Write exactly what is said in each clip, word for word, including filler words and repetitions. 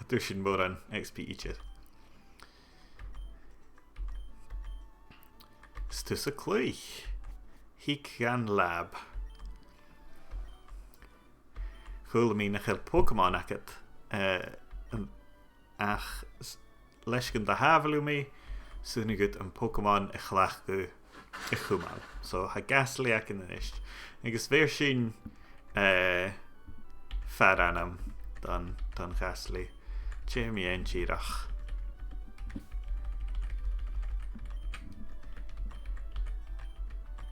Tha sin mòran X P idir. 'S tusa a' cluich. Thig dhan lab. Chuala mi nach eil Pokémon agad, eh, an, ach s-, leis gun do shàbhail thu mi, 's urrainn dhut am Pokémon a chleachdadh a chumail. So, tha Gastly againn a-nis. Agus bheir sinn, eh, fear-ainm don, don Ghastly. Dè mu dheidhinn dìreach?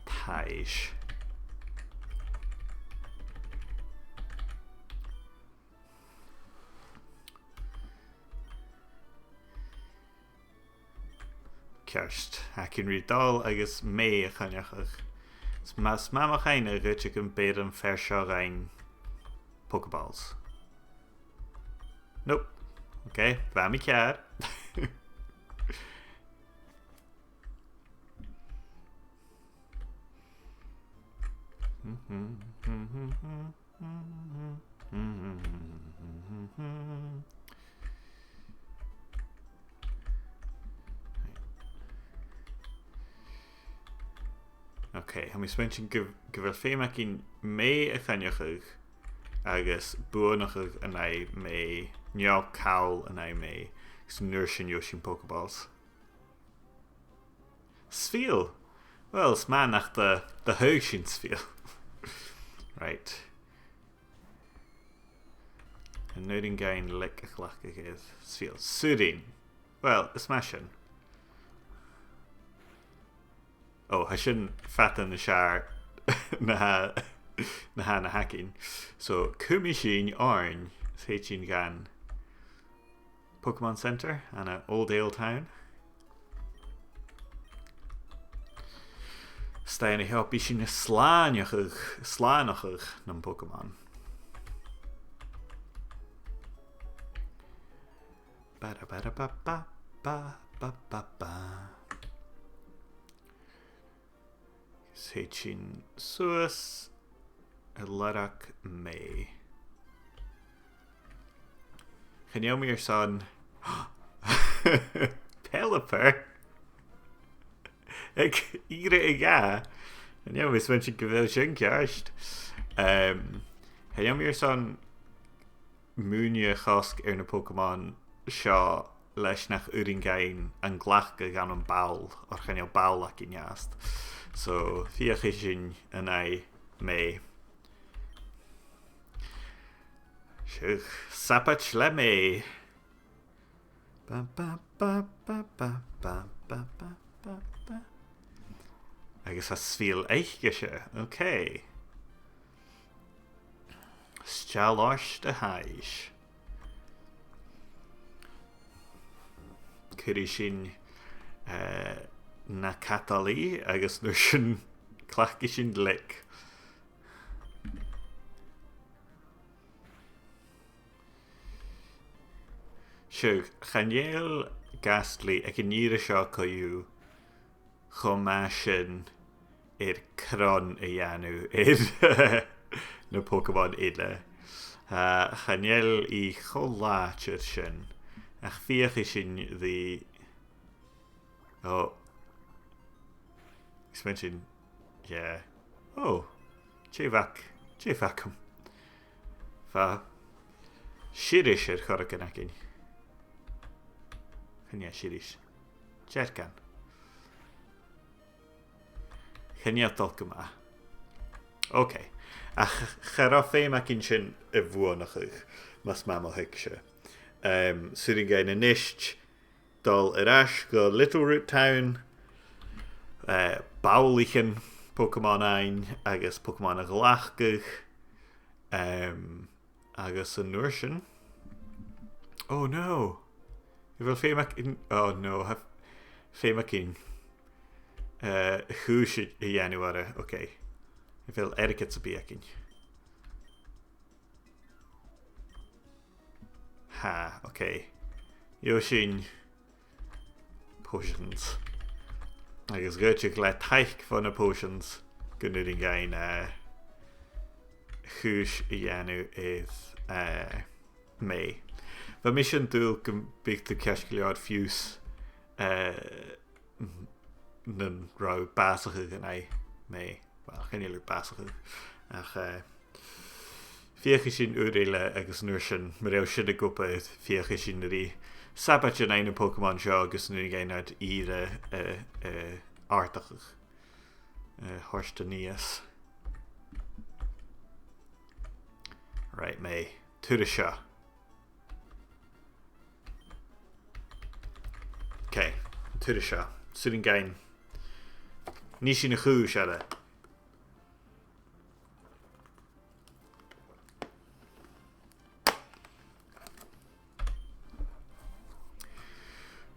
Taibhse. Ceart, tha againn ri dol agus May a choinneachadh. 'S ma, 's ma mo chuimhne, dh'fhaodte gum b' fheàrr am fear seo a rinn Pokeballs. Nope. Ok, bha mi ceàrr. Ok, tha mi a' smaointinn gu, gu bheil feum againn May a choinneachadh agus buannachadh an aghaidh May, no call an aghaidh May, agus an uair sin gheibh sinn Pokeballs. Spheal! Well, 's math nach do, do thagh sinn Spheal. Right. An urrainn dhuinn Lick a chleachdadh air Spheal? 'S urrainn. Well, is math sin. Ò, tha sin fada nas fheàrr na tha, na tha na th' againn. So, cumaidh sinn oirnn, is thèid sinn dhan Pokémon Center ann an Oldale Town. Is dòcha an seo bidh sinn a' slànachadh, slànachadh nam Pokémon. Ba-da-ba-da-ba-ba, ba-ba-ba-ba. Is thèid sinn suas a lorg May. Chan eil mi airson Pelipper aig ìre a dhà. Chan eil mi a' smaointinn gu bheil sin ceart. Em, chan eil mi airson mùineadh a chosg air na Pokémon seo leis nach urrainn dhuinn an glacadh ann am ball, oir chan eil ball againn fhathast. So, feuchaidh sinn an aghaidh May. Siuthad, sabaid le May. Ba, ba, ba. Agus tha Spheal aice-se. Ok. Steall ort, a Thaibhse. Cuiridh sinn, eh, na cadail agus an uair sin cleachdaidh sinn Lick. Seo, chan eil Gastly aig an ìre seo co-dhiù cho math sin air cron a dhèanamh air na Pokémon eile. Uh, chan eil i cho làidir sin, ach feuchaidh sinn ri, oh, is mar sin, yeah. Oh, dè bh' ac-, dè bh' agam? Bha Sirish air choreigin againn. Chan e Sirish. Jerkan. Chan eil dol gu math. Ok. Ach cha robh feum againn sin a bhuannachadh, mas math mo thuigse. Um, 's urrainn dhuinn a-nis dol air ais gu Littleroot Town, eh, ballaichean Pokémon fhaighinn agus Pokémon a ghlacadh. Um, agus an uair sin. Oh no! A bheil feum againn, oh no, tha feum againn, eh, a' chùis a, a dhèanamh orra, ok. A bheil airgead sam bith againn? Tha, ok. Gheibh sinn potions. Agus dh'fhaodte le taic bho na potions gun urrainn dhuinn, eh, a' chùis a dhèanamh air, eh, May. Bha mise an dùil gum biodh tu ceart gu leòr fiù 's, eh, nan robh thu a' bàsachadh an aghaidh mi. Well, chan eil thu a' bàsachadh. Ach, eh, feuchaidh sinn uair eile agus an uair sin, mura h-eil sin ag obair, feuchaidh sinn a-rithist. Sabaid an aghaidh na Pokémon seo agus an uair a dh'fheumas tu iad, eh, eh, àrdachadh. Eh, thoirt a-nìos. Right, mi. Turas seo. Okay, turas seo. Suring gain. Nì sinn a' chùis eile.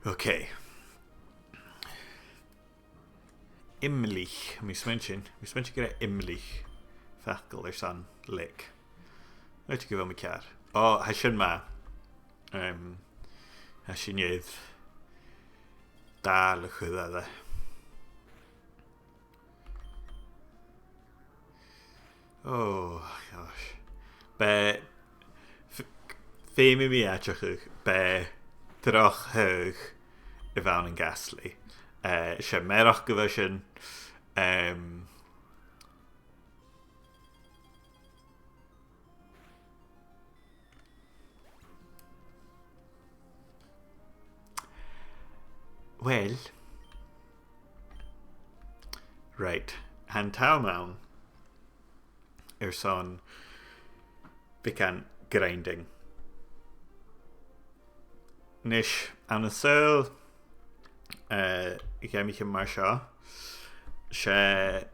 Okay. Imlich. Mi smaointinn, mi smaointinn gur e imlich. Facal airson lick. Right, gu bheil mi ceàrr. Ò, tha sin math. Um, tha sin iad dàil a chur air. Oh, gosh. B' e, f-, feumaidh mi aideachadh, b' e droch thaghadh a bh' ann an Gastly. Eh, 's e mearachd a bha sin. Um, Well. Right. Tha an t-àm ann airson beagan grinding. Nis, ann an saoghal, eh, gheamaichean mar seo, 's e,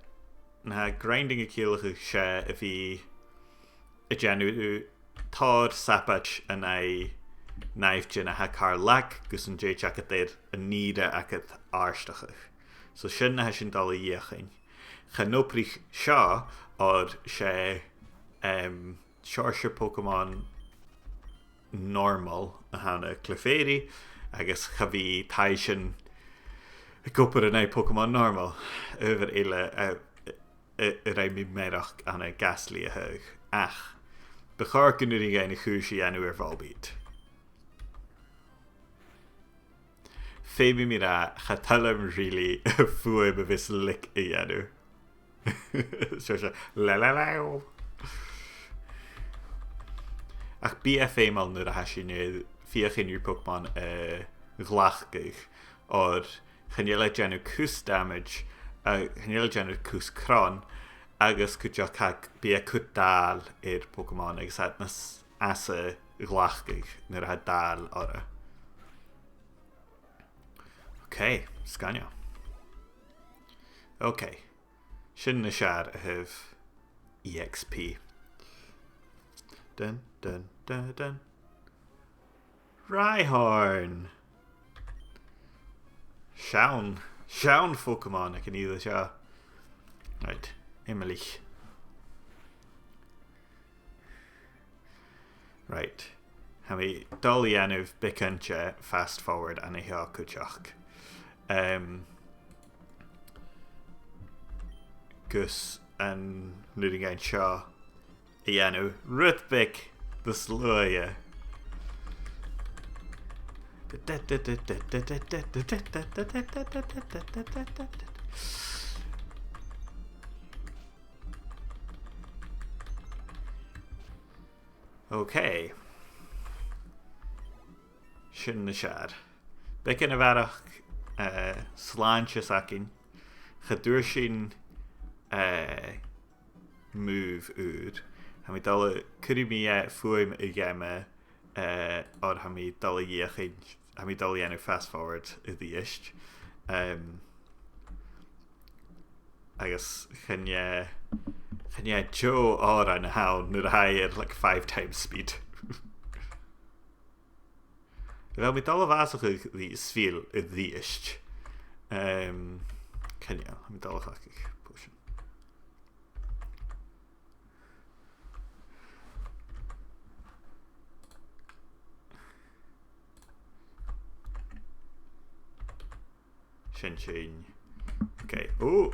na tha grinding a' ciallachadh, 's e a bhith a' dèanamh tòrr sabaid an aghaidh nàimhdean a tha car lag gus an tèid agad air an ìre agad àrdachadh. So sin na tha sinn a' dol a dh'fheuchainn. Chan obraich seo, oir 's e, em, seòrsa Pokémon normal a th' ann an Clefairy, agus cha bhi taibhsean ag obair an aghaidh Pokémon normal. Adhbhar eile, eh, a, a rinn mi mearachd ann an Gastly a thaghadh. Ach, bu chòir gun urrainn dhuinn a' chùis a dhèanamh air Volbeat. Feumaidh mi ràdh, cha toil leam really fuaim a bhios lick a' dèanamh. Seo, seo, la, la, la. Ach bidh e feumail nuair a tha sinn a' feuchainn ri Pokémon a ghlacadh, oir chan eil e a' dèanamh cus damage, a, chan eil e a' dèanamh cus cron, agus cuideachd bidh e a' cur dàil air Pokémon agus iad nas fhasa a ghlacadh nuair a tha dàil orra. Okay, sgoinneil. Okay. Sin nas fheàrr a thaobh E X P. Dun, dun, dun, dun. Rhyhorn! Seann, seann Pokémon aig an ìre seo. Right, imlich. Right. Tha mi dol a dhèanamh beagan de fast forward an seo cuideachd. Em, gus an urrainn dhuinn seo a dhèanamh rud beag nas luaithe. Okay. Sin nas fheàrr. Beagan a bharrachd, eh, slàinte againn. Cha d' fhuair sinn, eh, move ùr. Tha mi dol a, cuiridh mi, eh, fuaim a' gheama, eh, oir tha mi dol a dh'fheuchainn, tha mi dol a dhèanamh fast forward a-rithist. Em, agus chan e, chan e deagh òran a th' ann nuair a tha e air, like, five times speed. Bheil mi dol a bhàsachadh ri Spheal a-rithist? Em, chan eil, tha mi dol a chleachdadh potion. Sin sin. Okay. Ò!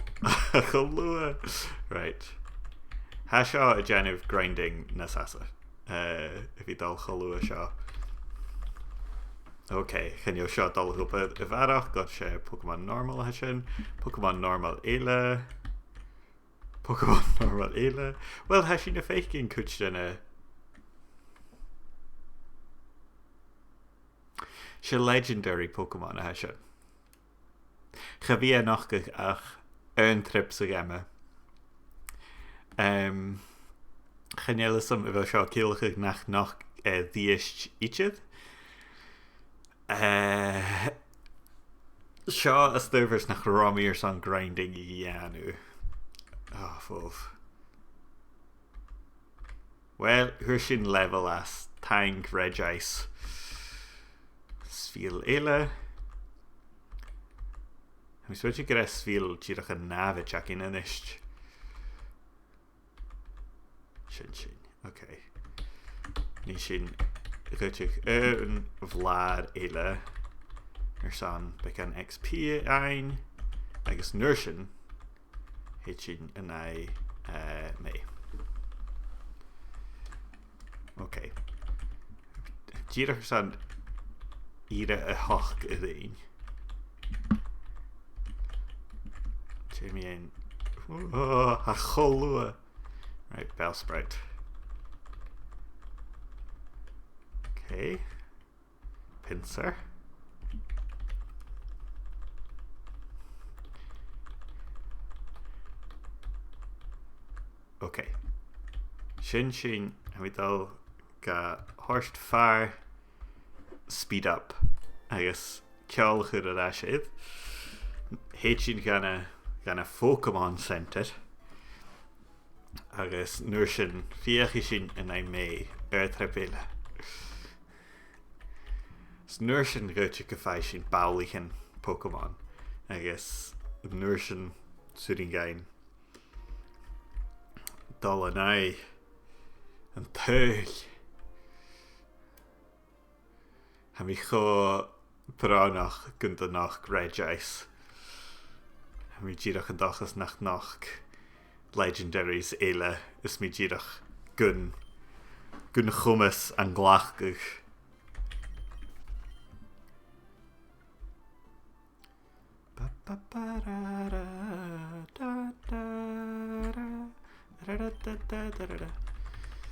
Cho luath! Right. Tha seo a' dèanamh grinding nas fhasa. Eh, a bhith dol cho luath seo. Ok, chan eil seo a' dol a dh'obair a bharrachd, gur e Pokémon normal a tha sin. Pokémon normal eile. Pokémon normal eile. Well, tha sinn a' faicinn cuid de na, 's e legendary Pokémon a tha sin. Cha bhi e a' nochdadh ach aon trip sa gheama. Um, chan eil fhios agam a bheil seo a' ciallachadh nach nochd e a-rithist idir. Eh, seo as t-adhbhar 's nach robh mi airson grinding a dhèanamh. Oh, fòbh. Well, fhuair sinn level às. Taing, Regice. Spheal eile. Tha mi a' smaointinn gur e Spheal dìreach an nàmhaid againn a-nis. Sin sin. Ok. Nì sinn dh'fhaodadh aon bhlàr eile airson beagan X P fhaighinn, agus an uair sin thèid sinn an aghaidh, eh, May. Ok. Dìreach airson ìre a h-ochd a ruighinn. Dè mu dheidhinn? Oh, tha e cho luath. Right, Bellsprout. Ok. Pinsir. Ok. Sin sin, tha mi a' dol ga thoirt far speed up agus ceòl a chur air ais air. Thèid sinn dhan a, dhan a' Pokémon Center. Agus an uair sin, feuchaidh sinn an aghaidh May air trip eile. 'S an uair sin dh'fhaodte gum faigh sinn ball-ichin Pokémon. Agus an uair sin, 's urrainn dhuinn dol an aghaidh an t-saoghail. Tha mi cho brònach gun do nochd Regice. Tha mi dìreach an dòchas nach nochd legendaries eile, is mi dìreach gun, gun chomas an glacadh. Ba, ba, ba, ra, ra, da, da, ra, ra, ra, da, da, da, ra, ra.